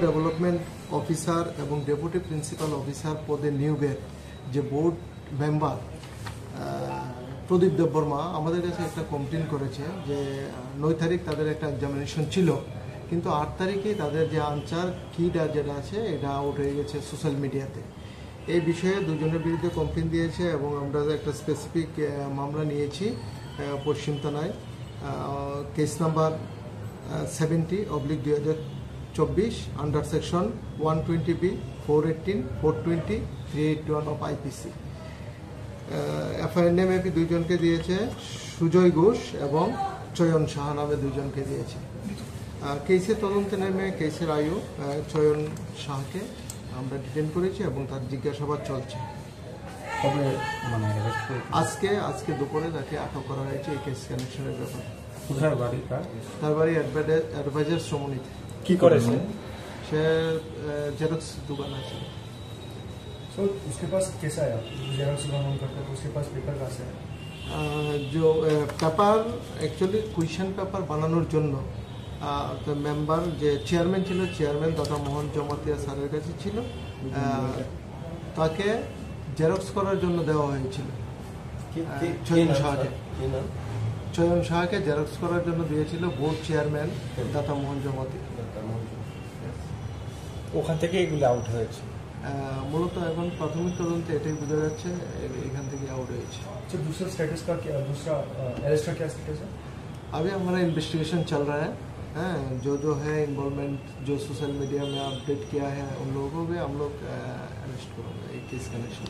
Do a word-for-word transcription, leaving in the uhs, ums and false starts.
Development officer এবং deputy principal officer পদে নিয়োগের যে বোর্ড মেম্বার প্রদীপ দেববর্মা আমাদের কাছে একটা কমপ্লেন করেছে যে আহ, নয় তারিখ তাদের একটা এক্সামিনেশন ছিল, কিন্তু আট তারিখে তাদের যে আনসার কিটা যেটা আছে, এটা আউট হয়ে গেছে সোশ্যাল মিডিয়াতে। এই বিষয়ে দুজনের বিরুদ্ধে কমপ্লেন দিয়েছে এবং আমরা একটা স্পেসিফিক মামলা নিয়েছি আহ, পশ্চিম থানায়, কেস নাম্বার সেভেন্টি অবলিক দুই হাজার চব্বিশ, under section one twenty B, four eighteen, four twenty, three eight one of IPC. FIR নেমে দুইজনকে দিয়েছে, সুজয় ঘোষ এবং চয়ন সাহা নামে দুইজনকে দিয়েছে। আহ, কেসের তদন্তে নেমে কেসের আইও আহ, চয়ন সাহাকে আমরা ডিটেন করেছি এবং তার জিজ্ঞাসাবাদ চলছে। কবে মানে অ্যারেস্ট করে? আজকে, আজকে দুপুরে তাকে আটক করা হয়েছে এই কেস কানেকশনের ব্যাপারে। কোথায় বাড়ি তার? তার বাড়ি অ্যাডভাইজার, অ্যাডভাইজার শ্রমণীতে। কি করে সে? সে জেরক্স দোকান আছে। सर, उसके पास कैसा आया? जेरोक्स का काम करता है, तो उसके पास पेपर कहाँ से आया? আহ, যে পেপার অ্যাকচুয়ালি কোয়েশ্চেন পেপার বানানোর জন্য আহ, তো মেম্বার যে চেয়ারম্যান ছিল, চেয়ারম্যান দাদা মোহন জমাতিয়া স্যারের কাছে ছিল। আহ, তাকে জেরক্স করার জন্য দেওয়া হয়েছিল। কি, আহ, কি, কি চয়ন নাম শাহকে। স্যার? কি নাম? চয়ন শাহকে জেরক্স করার জন্য দিয়েছিল বোর্ড চেয়ারম্যান হুম। দাতা মোহন জমাতি। দাতা মোহন জমাতি। ওখান থেকে এগুলো আউট হয়েছে। আহ, মূলত এখন প্রাথমিক তদন্তে এটাই বোঝা যাচ্ছে, এ-, এখান থেকে আউট হয়েছে। तो दूसरा स्टेटस का क्या, दूसरा, अ, अरेस्ट का क्या स्टेटस है? अभी हमारा इन्वेस्टिगेशन चल रहा है। हैं, जो जो है इन्वॉल्वमेंट, जो सोशल मीडिया में अपडेट किया है, उन लोगों को भी हम लोग अरेस्ट करेंगे एक केस कनेक्शन।